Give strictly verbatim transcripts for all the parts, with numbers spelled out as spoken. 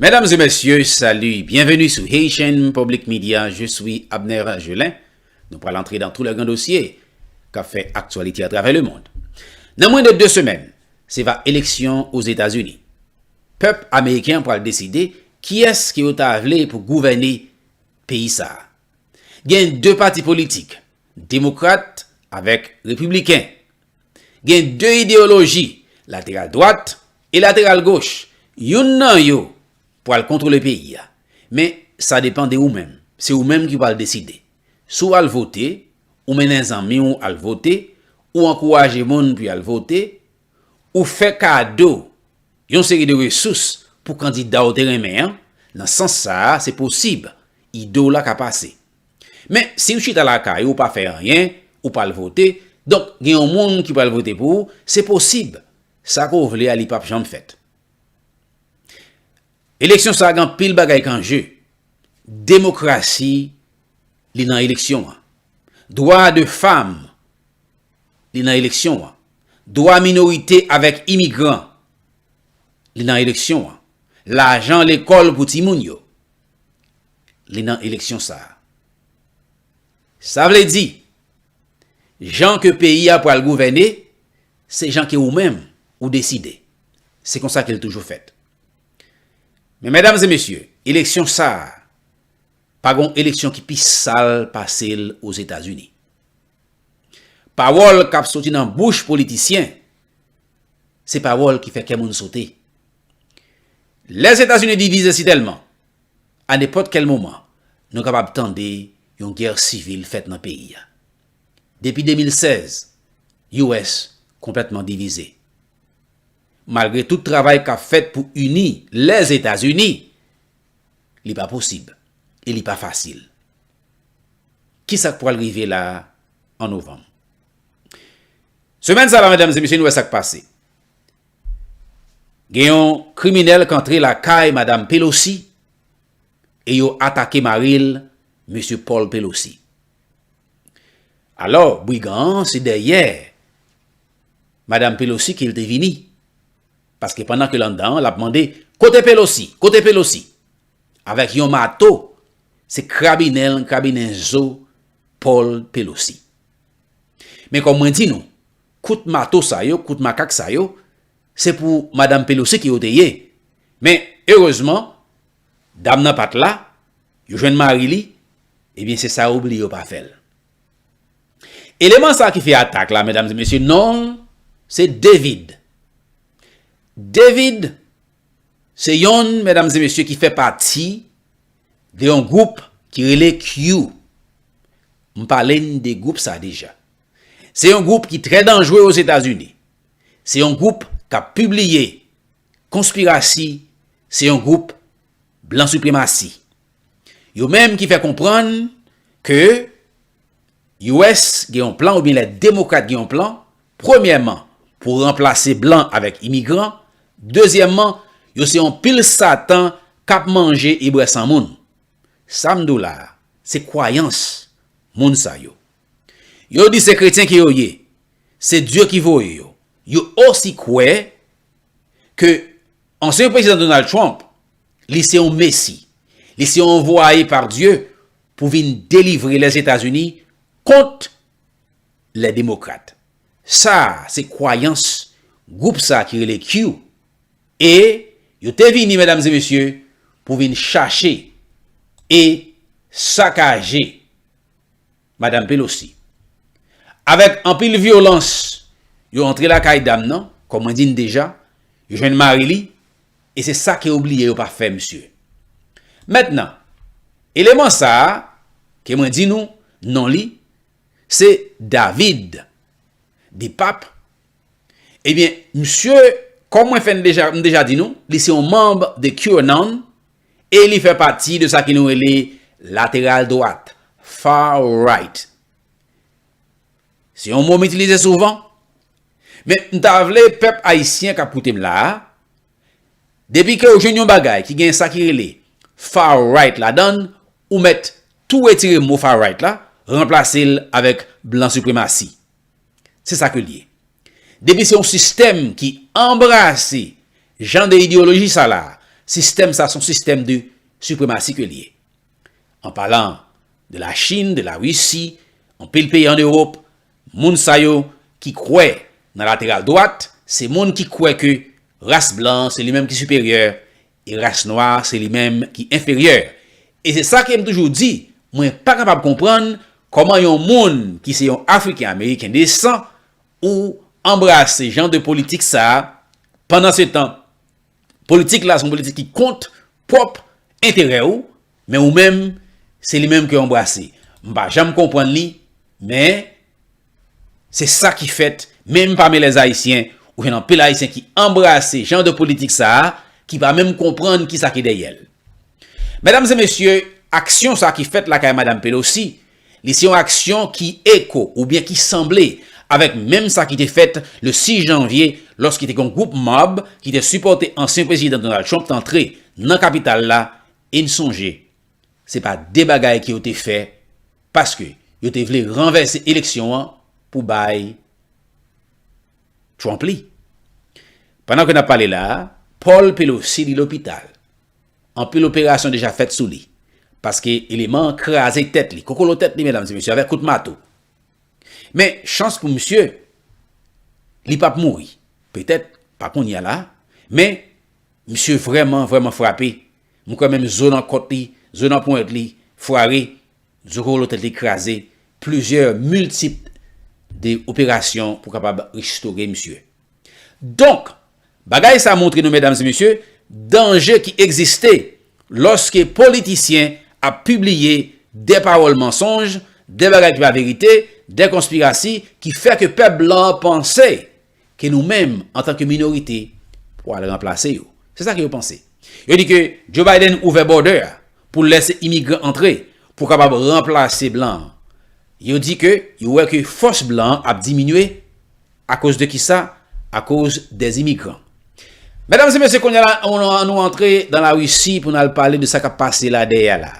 Mesdames et messieurs, salut, bienvenue sur Haitian Public Media. Je suis Abner Gelin. Nou pral antre dans tous les grands dossiers k ap fè aktyalite atravè lemonn. Nan mwens de de semèn, se va eleksyon Ozetazini. Pèp ameriken an pral deside kiyès ke yo ta vle pou gouvène peyi sa a. Gen de pati politik, demokrat avèk repibliken. Gen de ideyoloji, lateral dwat e lateral goch. Youn nan yo pral kontwole peyi a. Men, sa depann de ou menm. Se ou menm ki pral deside. Si w al vote, ou mennen zanmi w al vote, ou ankouraje moun pou y al vote, ou fè kado yon seri de resous pou kandida w te renmen an, nan sans sa a, se posib, ide w la ka pase. Men, si w chita lakay ou, ou pa fè anyen, ou pa al vote, donk, gen yon moun ki pral vote pou ou, se posib, sa ke w vle a, li p ap janm fèt. Eleksyon sa a gen anpil bagay k anje. Demokrasi, li nan eleksyon an. Dwa de fanm, li nan eleksyon an. Dwa minorite avèk imigran, li nan eleksyon an. Lajan lekòl pou timoun yo, li nan eleksyon sa a. Sa vle di, jan ke peyi a pral gouvène, se jan ke ou menm ou deside. Se konsa ke l toujou fèt. Men, medam e mesye, eleksyon sa a, pa gon eleksyon ki pi sal pase l Ozetazini. Pawòl k ap soti nan bouch politisyen, se pawòl ki fè kè moun sote. Lèzetazini divize sitèlman, a nenpòt kèl moman, nou kapab tande yon gè sivil fèt nan peyi a. Depi de mil sèz, U S konplètman divize. Malgre tout travay k ap fèt pou ini Lèzetazini, li pa posib e li pa fasil. Kisa k pral rive la a an novanm? Semèn sa la, medam e mesye, nou wè sa k pase. Gen yon kriminèl k antre lakay madam Pelosi e yo atake mari l, mesye Paul Pelosi. Alò, brigan an se dèyè madam Pelosi ke l te vini. Paske pandan ke l anndan an, l ap mande, "Kote Pelosi? Kote Pelosi?" Avèk yon mato, se krabinen l, krabinen zo Paul Pelosi. Men kòm mwen di nou, kout mato sa yo, kout makak sa yo, se pou madam Pelosi ke yo te ye. Men, erezman, dam nan pa t la, yo jwenn mari li, ebyen, se sa yo bliye yo pa fè l. Eleman sa ki fè atak la, medam e mesye, non l, se David. David, se yonn, medam e mesye, ki fè pati de yon gwoup ki rele Q. M pale n de gwoup sa deja. Se yon gwoup ki trè danjre Ozetazini. Se yon gwoup k ap pibliye konspirasi, se yon gwoup blan sipremasi. Yo menm ki fè konprann ke U S gen yon plan oubyen lè demokrat gen yon plan, premyèman, pou ranplase blan avèk imigran, dezyèmman, yo se yon pil satan k ap manje e bwè san moun. Sa m di w la a, se kwayans moun sa yo. Yo di se kretyen ke yo ye, se Dye ki voye yo. Yo osi kwè ke ansyen prezidan Donald Trump, li se yon mesi, li se yon anvwaye pa Dye pou vin delivre Lèzetazini kont lè demokrat. Sa a se kwayans gwoup sa a ki rele Q. E yo te vini, medam e mesye, pou vin chache e sakaje madam Pelosi. Avèk anpil vyolans, yo antre lakay dam nan, kòm mwen di n deja, yo jwenn mari li, e se sa ke yo bliye yo pa fè, mesye. Mentnan, eleman sa a, ke mwen di nou, non li, se David Depap. Ebyen, misye, kòm mwen fè n deja, m deja di nou, li se yon manm de QAnon e li fè pati de sa ke nou rele lateral dwat, far right. Se yon mo m itilize souvan, men m ta vle pèp ayisyen k ap koute m la a, depi ke w jwenn yon bagay ki gen sa ki rele far right ladan l, ou mèt tou retire mo far right la, ranplase l avèk blan sipremasi. Se sa ke l ye. Depi se yon sistèm ki anbrase jan de ideyoloji sa la, Sistèm sa se yon sistèm de sipremasi ke l ye. An palan de Lachin, de Larisi, anpil peyi ann Ewòp, moun sa yo ki kwè nan lateral dwat, se moun ki kwè ke ras blan se li menm ki siperyè e ras nwa se li menm ki enferyè. E se sa ke m toujou di, mwen pa kapab konprann kòman yon moun ki se yon Afriken Ameriken de san ou anbrase jan de politik sa a, pandan se tan politik la se yon politik ki kont pwòp enterè w, men ou menm, se li menm ke w anbrase. M pa janm konprann li, men se sa ki fèt, menm pami lèzayisyen, ou jwenn anpil Ayisyen ki anbrase jan de politik sa a, ki pa menm konprann kisa ki dèyè l. Medam e mesye, aksyon sa ki fèt lakay Madam Pelosi, li se yon aksyon ki eko oubyen ki sanble avèk menm sa ki te fèt le sis janvye, lòske te gen yon gwoup mòb ki te sipòte ansyen prezidan Donald Trump t antre nan kapital la, e n sonje, se pa de bagay ke yo te fè, paske yo te vle ranvèse eleksyon an pou bay Trump li. Pandan ke n ap pale la a, Paul Pelosi li lopital. Anpil operasyon deja fèt sou li. Paske eleman an kraze tèt li, kokolo tèt li, medam e mesye, avèk kout mato. Men, chans pou misye, li p ap mouri. Petèt, pa kounye a la, men misye vrèman, vrèman frape. M kwè menm zo nan kòt li, zo nan ponyèt li, frare, zo kokolo tèt li kraze, plizyè miltip de operasyon pou kapab restore misye. Donk, bagay sa montre nou, medam e mesye, danje ki egziste lòske politisyen ap pibliye de pawòl mansonj, de bagay ki pa verite, de konspirasi ki fè ke pèp blan an panse ke nou menm, antanke minorite, pou al ranplase yo. Se sa ke yo panse. Yo di ke Joe Biden ouvè bòdè a pou lèse imigran antre pou kapab ranplase blan an. Yo di ke yo wè ke fòs blan an ap diminye akoz de kisa? Akoz dè imigran. Medam e mesye, kounye a la, nou, nou antre dan Larisi pou n al pale de sa k ap pase la dèyè la.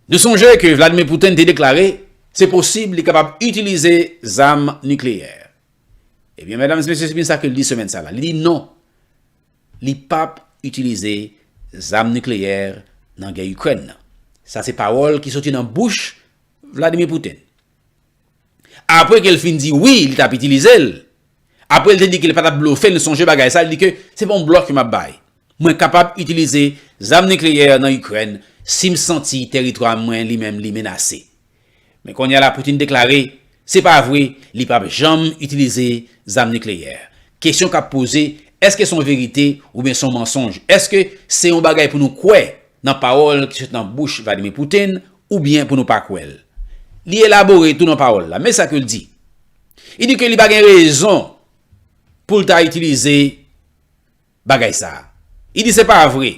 Nou sonje ke Vladimir Putin te deklare se posib li kapab itilize zam nikleyè. Ebyen, medam e mesye, se byen sa ke l di semèn sa la. Li di non, li p ap itilize zam nikleyè nan gè Ikrèn nan. Sa se pawòl ki soti nan bouch Vladimir Putin. Apre ke l fin di wi, li t ap itilize l, apre l te di ke li pa t ap blofe l, nou sonje bagay sa, li di ke se pa yon blòf ke m ap bay. Mwen kapab itilize zam nikleyè nan Ikrèn si m santi teritwa mwen li menm li menase. Men kounye a la, Putin deklare, se pa vre, li p ap janm itilize zam nikleyè. Kesyon k ap poze, èske se yon verite oubyen se yon mansonj? Èske se yon bagay pou nou kwè nan pawòl ki sot nan bouch Vladimir Putin oubyen pou nou pa kwè l? Li elabore tou nan pawòl la. Men sa ke l di. Li di ke li pa gen rezon pou l ta itilize bagay sa a. Li di se pa vre.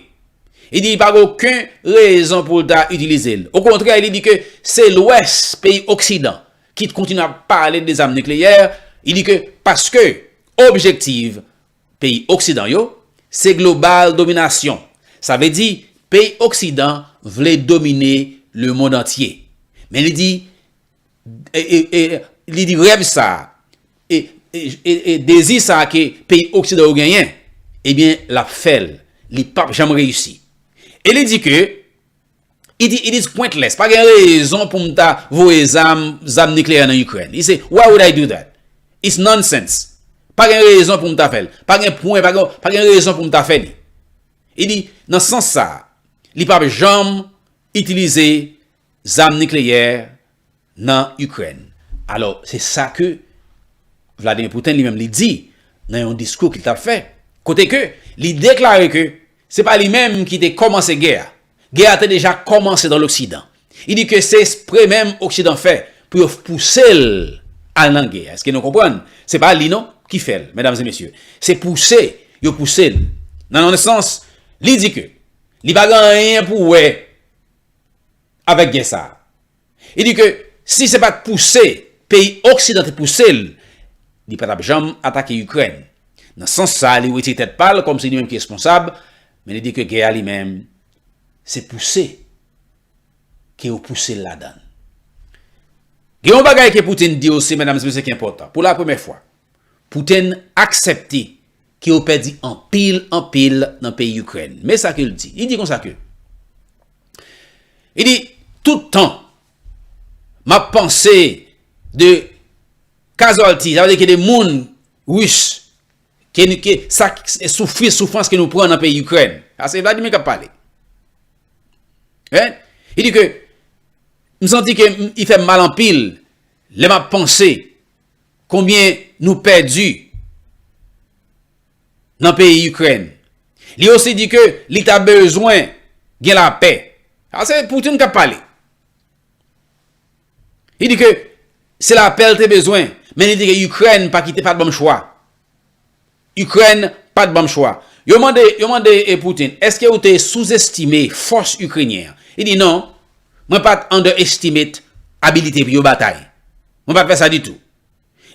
Li di li pa gen okenn rezon pou l ta itilize l. Okontrè, li di ke se Lwès, peyi Oksidan, ki t kontinye ap pale de zam nikleyè. Li di ke paske objektif peyi Oksidan yo, se global dominasyon. Sa vle di, peyi Oksidan vle domine lemonn antye. Men li di, e, e, e, li di rèv sa, e, e, e, e dezi sa ke peyi Oksidan yo genyen, ebyen, l ap fè l. Li p ap janm reyisi. E li di ke, li di, it is pointless. Pa gen rezon pou m ta voye zam, zam nikleyè nan Ikrèn. Li se, why would I do that? It's nonsense. Pa gen rezon pou m ta fè l. Pa gen pwen, pa gen, pa gen rezon pou m ta fè li. Li di, nan sans sa, li p ap janm itilize zam nikleyè nan Ikrèn. Alò, se sa ke Vladimir Putin li menm li di nan yon diskou ke l t ap fè, kote ke li deklare ke se pa li menm ki te kòmanse gè a. Gè a te deja kòmanse dan Loksidan. Li di ke se espre menm Oksidan fè pou yo pouse l al nan gè a. Èske nou konprann? Se pa li non ki fè l, medam e mesye. Se pouse yo pouse l. Nan yon sans, li di ke li pa gen anyen pou wè avèk gè sa a. Li di ke si se pa t pouse, peyi Oksidan te pouse l, li pa t ap janm atake Ikrèn. Nan sans sa, li retire tèt pa l kòmsi li menm ki responsab, men li di ke gè a li menm, se pouse ke yo pouse l ladan l. Gen yon bagay ke Putin di osi, medam e mesye, ki enpòtan. Pou la premyè fwa, Putin aksepte ke yo pèdi anpil, anpil nan peyi Ikrèn. Men sa ke l di. Li di konsa ke, li di, tout tan m ap panse de casualty, sa vle di ke de moun Ris, ke, ke sa, soufri, soufrans ke nou pran nan peyi Ikrèn. Sa se Vladimir k ap pale. Hein? Li di ke, m santi ke m, li fè m mal anpil lè m ap panse konbyen nou pèdi nan peyi Ikrèn. Li osi di ke li ta bezwen gen lapè. Sa se Putin k ap pale. Li di ke se lapè l te bezwen, men li di ke Ikrèn pa kite, pa t ban m chwa. Ikrèn pa t ban m chwa. Yo mande, yo mande e Putin, èske ou te souzestime fòs ikrenyen an? Li di non, mwen pa t underestimate abilite pou yo batay. Mwen pa t fè sa ditou.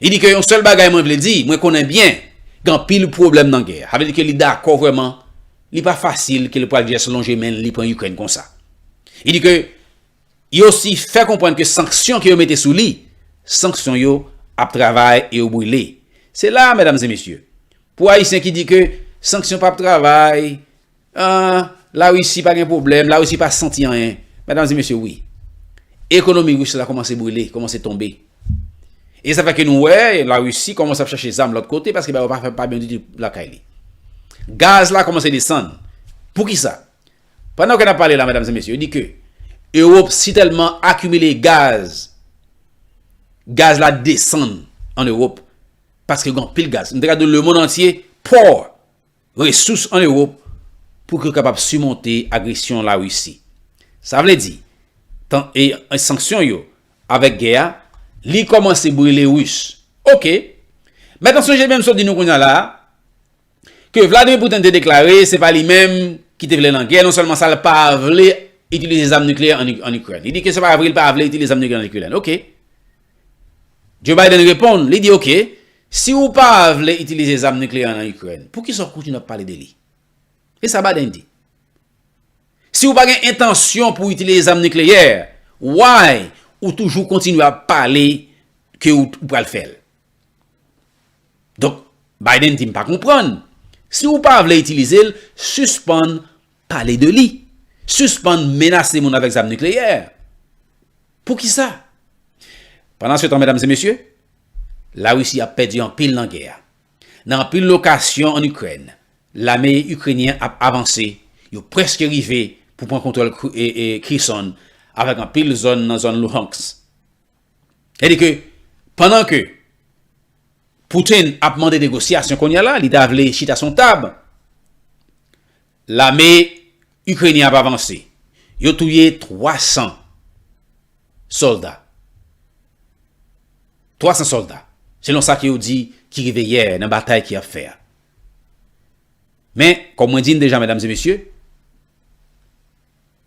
Li di ke yon sèl bagay mwen vle di, mwen konnen byen, gen anpil pwoblèm nan gè a. Sa vle di ke li dakò vrèman, li pa fasil ke li pral just lonje men l, li pran Ikrèn konsa. Li di ke li osi fè konprann ke sanksyon ke yo mete sou li, sanksyon yo ap travay e yo brile. Se la, medam e mesye, pou Ayisyen ki di ke sanksyon p ap travay, ah, Larisi pa gen pwoblèm, Larisi pa santi anyen. Medam e mesye, wi. Ekonomi Ris la kòmanse brile, kòmanse tonbe. E sa fè ke nou wè Larisi kòmanse ap chache zam lòt kote, paske bagay yo pa fè, pa byen ditou lakay li. Gaz la kòmanse desann. Poukisa? Pandan ke n ap pale la, medam e mesye, yo di ke Ewòp sitèlman akimile gaz, gaz la desann an Ewòp, paske gen anpil gaz. M te ka di w lemonn antye pò resous an Ewòp pou ke yo kapab simonte agresyon Larisi. Sa vle di, tan, e, e sanksyon yo avèk gè a, li kòmanse brile Ris. Oke. Mèt an sonje menm sa w di nou kounye a la a, ke Vladimir Putin te deklare se pa li menm ki te vle lagè, non sèlman sa, l pa vle itilize zam nikleyè an, an Ikrèn. Li di ke se pa vre, l pa vle itilize zam nikleyè an Ikrèn. Oke. Joe Biden reponn, li di, oke, si ou pa vle itilize zam nikleyè an Ikrèn, poukisa w kontinye ap pale de li? E sa Biden di. Si ou pa gen entansyon pou w itilize zam nikleyè, why ou toujou kontinye ap pale ke ou, ou pral fè l? Donk, Biden di, m pa konprann. Si ou pa vle itilize l, sispann pale de li. Sispann menase moun avèk zam nikleyè. Poukisa? Pandan se tan, medam e mesye, Larisi ap pèdi anpil nan gè a. Nan anpil lokasyon an Ikrèn, lame ikrenyen ap avanse, yo prèske rive pou pran kontwòl Kri-, e, e, Kherson, avèk anpil zòn nan zòn Luhansk. Sètadi ke, pandan ke Putin ap mande negosyasyon kounye a la, li ta vle chita sou yon tab, lame ikrenyen ap avanse. Yo touye twa san sòlda. Twa san sòlda, selon sa ke yo di ki rive yè nan batay ki ap fè a. Men, kòm mwen di n deja, medam e mesye,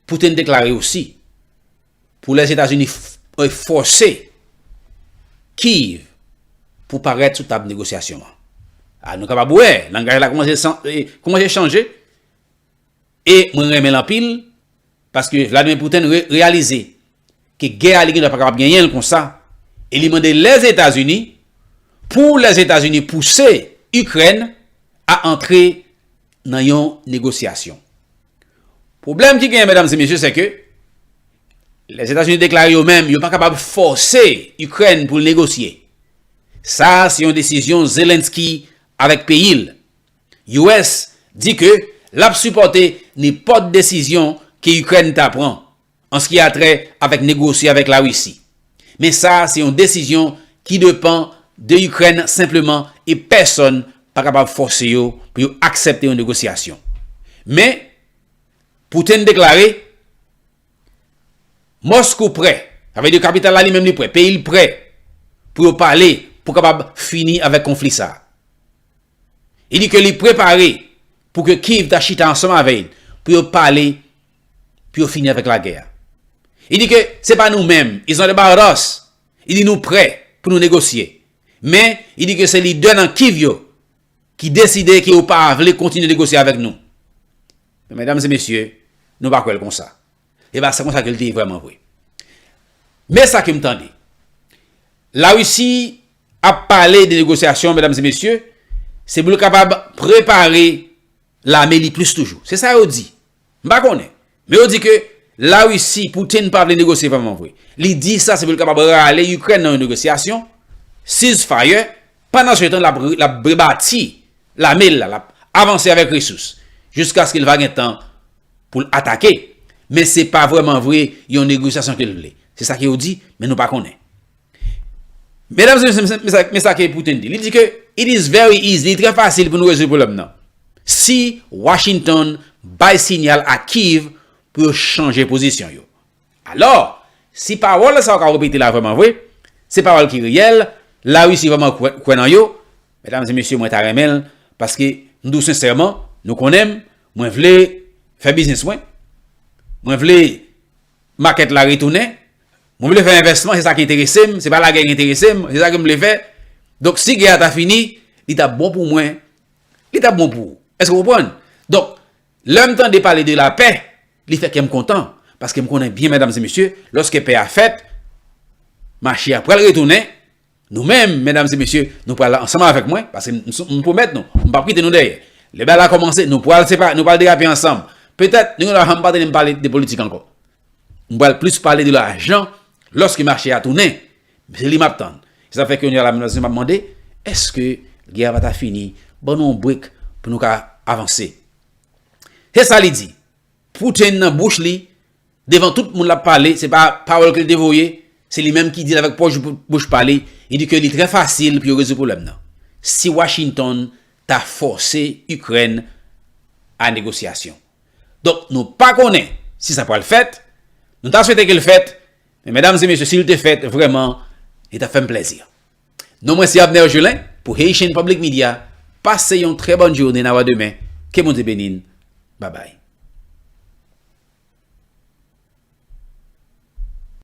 Putin deklare osi pou Lèzetazini f-, e, fòse Kyiv pou parèt sou tab negosyasyon an. A, nou kapab wè, langaj la kòmanse san-, e, kòmanse chanje. E mwen renmen l anpil, paske Vladimir Putin re-, reyalize ke gè a li gendwa pa kapab genyen l konsa, e li mande Lèzetazini pou Lèzetazini pouse Ikrèn a antre nan yon negosyasyon. Pwoblèm ki genyen, medam e mesye, se ke Lèzetazini deklare yo menm, yo pa kapab fòse Ikrèn pou l negosye. Sa a, se yon desizyon Zelensky avèk peyi l. U S di ke l ap sipòte nenpòt desizyon ke Ikrèn ta pran an ce qui a trait avèk negosye avèk Larisi. Men sa a, se yon desizyon ki depann de Ikrèn senpleman e pèsonn pa kapab fòse yo pou yo aksepte yon negosyasyon. Men, Putin deklare, Moskou prè, sa vle di kapital la li menm li prè, peyi l prè pou yo pale, pou kapab fini avèk konfli sa a. Li di ke li prepare pou ke Kyiv ta chita ansanm avè l, pou yo pale, pou yo fini avèk lagè a. Li di ke se pa nou menm, it's not about us. Li di nou prè pou nou negosye. Men, li di ke se lidè nan Kyiv yo ki deside ke yo pa vle kontinye negosye avèk nou. Men, medam e mesye, nou pa kwè l konsa. E pa se konsa ke l te ye vrèman vre. Men sa ke m tande. Larisi ap pale de negosyasyon, medam e mesye, Se pou l kapab prepare lame li plis toujou. Se sa yo di. M pa konnen. Men yo di ke Larisi, Putin pa vle negosye vrèman vre. Li di sa se pou l kapab rale Ikrèn nan yon negosyasyon, ceasefire, pandan se tan l ap re- l ap rebati lame l la, l ap avanse avèk resous, jiskaske l va gen tan pou l atake. Men se pa vrèman vre yon negosyasyon ke l vle. Se sa ke yo di, men nou pa konnen. Medam e mesye, men sa- men sa ke Putin di. Li di ke it is very easy, li trè fasil pou nou rezoud pwoblèm nan. Si Washington bay sinyal a Kyiv pou yo chanje pozisyon yo. Alò, si pawòl sa yo ka repete la vrèman vre, se pawòl ki reyèl, Larisi vrèman kwè, kwè nan yo, medam e mesye, mwen ta renmen l, paske m di w sensèman, nou konnen m, mwen vle fè biznis mwen, mwen vle makèt la retounen, mwen vle fè envèsman, se sa ki enterese m, se pa lagè ki enterese m, se sa ke m vle fè. Donk, si gè a ta fini, li t ap bon pou mwen, li t ap bon pou ou. Èske w konprann? Donk, lè m tande pale de lapè, li fè kè m kontan, paske m konnen byen, medam e mesye, lòske pè a fèt, mache a pral retounen, nou menm, medam e mesye, nou pral ansanm avèk mwen, paske m, m, m pwomèt nou, m p ap kite nou dèyè. Lè bagay la kòmanse, nou pral sepa, nou pral derape ansanm. Petèt, nou gen dwa janm pa tande m pale de politik ankò. M pral plis pale de lajan lòske mache a tounen. Se li m ap tann. Se sa fè ke kounye a la, medam e mesye, m ap mande, èske gè a pa ta fini? Ban nou yon brek pou nou ka avanse. Se sa li di. Putin nan bouch li, devan tout moun l ap pale, se pa pawòl ke l te voye, se li menm ki di l avèk pwòch bouch pa li, li di ke li trè fasil pou yo rezoud pwoblèm nan. Si Washington ta fòse Ikrèn a negosyasyon. Donk, nou pa konnen si sa pral fèt, nou ta swete ke l fèt, men medam e mesye, si l te fèt, vrèman, li t ap fè m plèzi. Non mwen se Abner Gelin pou Haitian Public Media. Pase yon trè bòn jounen, n a wè demen. Ke Bondye beni n. Babay.